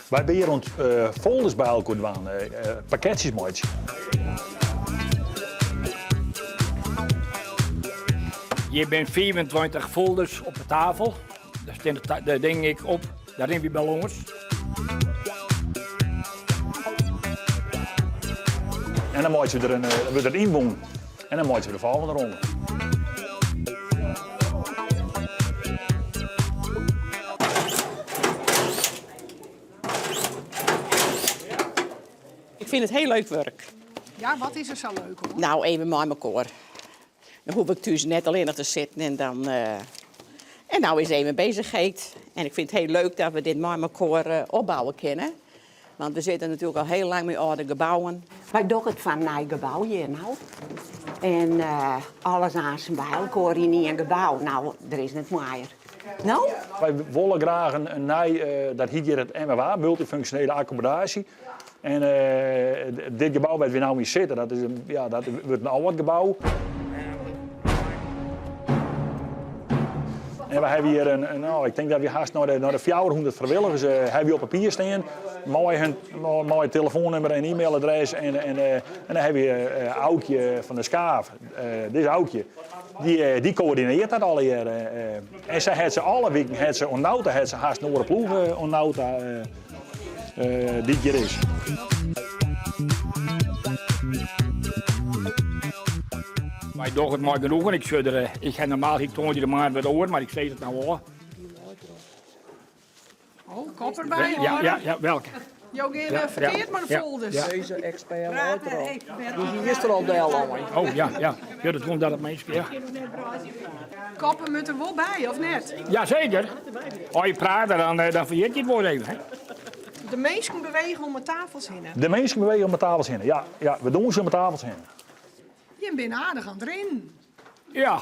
Wy binne hjir oan it folders by elkoar dwaan, pakketsjes meitsje. Hjir binne 25 folders op de tafel. Dêr stean de dingen ek op. Dêr rinne wy by lâns. En dan meitsje we der in, dan wurdt it ynbûn en dan meitsje we de folgjende ronde. Ik fyn it hiel leuk wurk. Ja, wat is der sa leuk oan? Nou, even mei mekoar. Dan hoech ik thús net allinnich te sitten en dan. En nou is even beuzichheid. En ik fyn it hiel leuk dat we dit mei mekoar opbouwe kinne. Want we sitte natuerlik al hiel lang mei âlde gebouwen. Wy dogge it foar in nij gebou hjir no. En alles aansen by elkoar yn ien gebou. Nou, der is net moaier. No? Wy wolle graach in nij, dat hyt hjir it MFA, multifunksjonele akkommodaasje. En dit gebou wêr't wy no yn sitte, dat is in, ja, dat wurdt in âld gebou. En we hawwe hjir in, no, ik tink dat wy hast nei de, nei de 400 frijwilligers hawwe wy op papier stean. Mei hun, mei telefoannûmer en e-mailadres. En, en, en dan hawwe we Aukje van der Schaaf, dizze Aukje, dy, dy koördinearret dat allegear. En sy hat se alle wiken, hat se oant no ta, hat se hast in oare ploech oant no ta dy't hjir is. Wy dogge it mei genoegen. Ik sjoch der, ik ha normaal hie ik tongersdei de moarn wat oar, mar ik sis it no ôf. Oh, kop derby, Ja, ja, ja, welke? Jo gean ja, ferkeard mei de folders. Ja. Deze expert leit der al. Dus dy is der al del Oh ja, ja. Ja, dat komt dat it minsken, ja. Koppen moat der wol by, of net? Jazeker. As je prate, dan, dan ferjit je it wol even. Hè? De minsken bewege om 'e tafels hinne. De minsken bewege om 'e tafels hinne, ja. ja we dûnsje om 'e tafels hinne. Jim binne aardich oan it rinnen. Ja,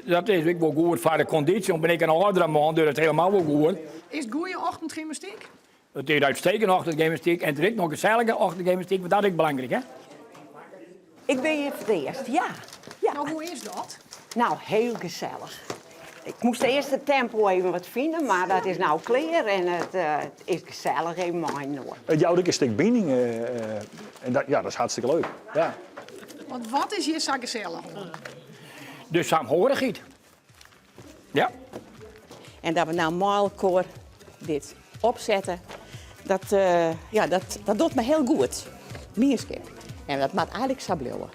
dat is ek wol goed foar de kondysje. Dan bin ik in âldere man, dus dat is helemaal wol goed. Is it goede ochtendgymnastiek? It is uitstekende ochtendgymnastiek en it is ek noch gesellige ochtendgymnastiek, want dat is ek belangryk, hè? Ik bin hjir foar it earst, ja. ja. Nou, hoe is dat? Nou, hiel gesellich. Ik moast earst it tempo even wat fine, mar dat is no klear en it uh, is gesellich even mei-inoar. It jout ek in stik bining en dat, ja, dat is hartstikke leuk. Ja. Want wat is hjir sa gesellich oan? De saamhorigheid. Ja. En dat we nou mei elkoar dit opsette, dat, uh, ja, dat, dat docht my hiel goed. Mienskip. En dat moat eigenlik sa bliuwe.